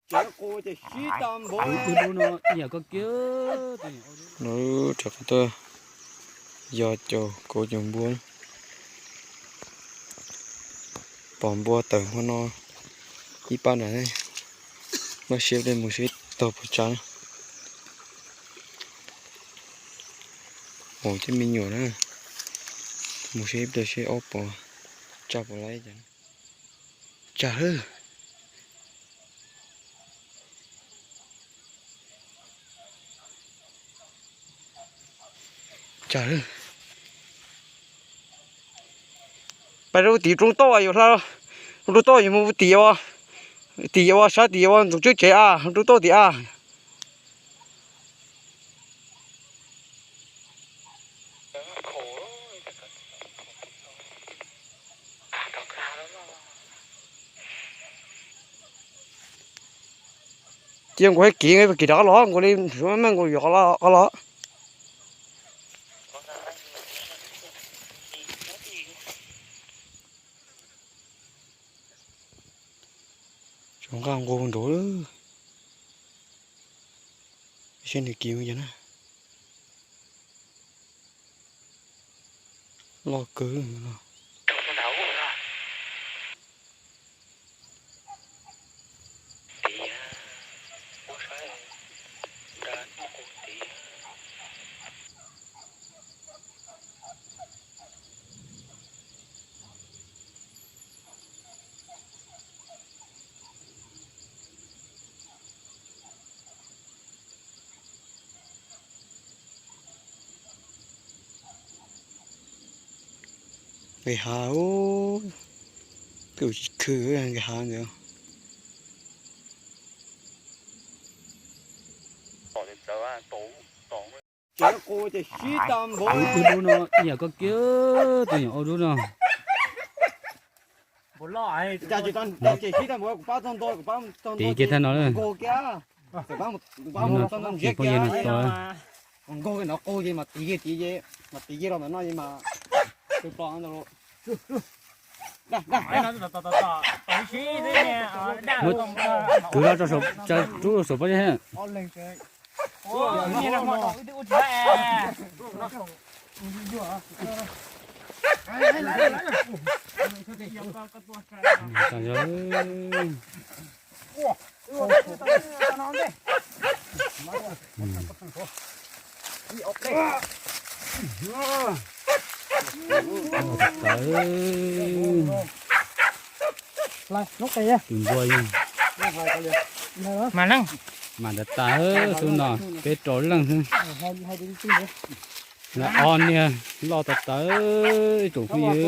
Lub dub no nyiam koj kiag. Lawv rov qab tuaj yos caum kauv caum npua. Pom npua tawm hmo no ib pab nram ne, npaj siab mus seb tau puas tsa na. Mus cov me nyuam na, mus seb ib pliag seb ob puas tsa puas laib cas. Tsa lawm. Tsa lawm. Pais rau tim roob toj yuav hla, roob toj yuav mus tim, tim yuav sab tim yuav ntxoov tswb tsev a, roob toj tim a. Cia nkaus hais kiv, kiv rov qab los, nkaus li me nkaus yuav qab los. Tsuas nqa nqus nraud, seb nws kiv mus cas na. Loj kawg no. Nqis hav, twb tsis khw nqis hav ntawd. Lub dub no nyiam koj kiag, tus nyuam au dub no. Tiv kiag thaj no lawm. Phooj ywg no tos. Kwv los tso, rub saum pob zeb. Tus npua, mas tas tas xwb no, peb rau leej xwb. Ob niag loj tas tas ib tsoom phooj ywg.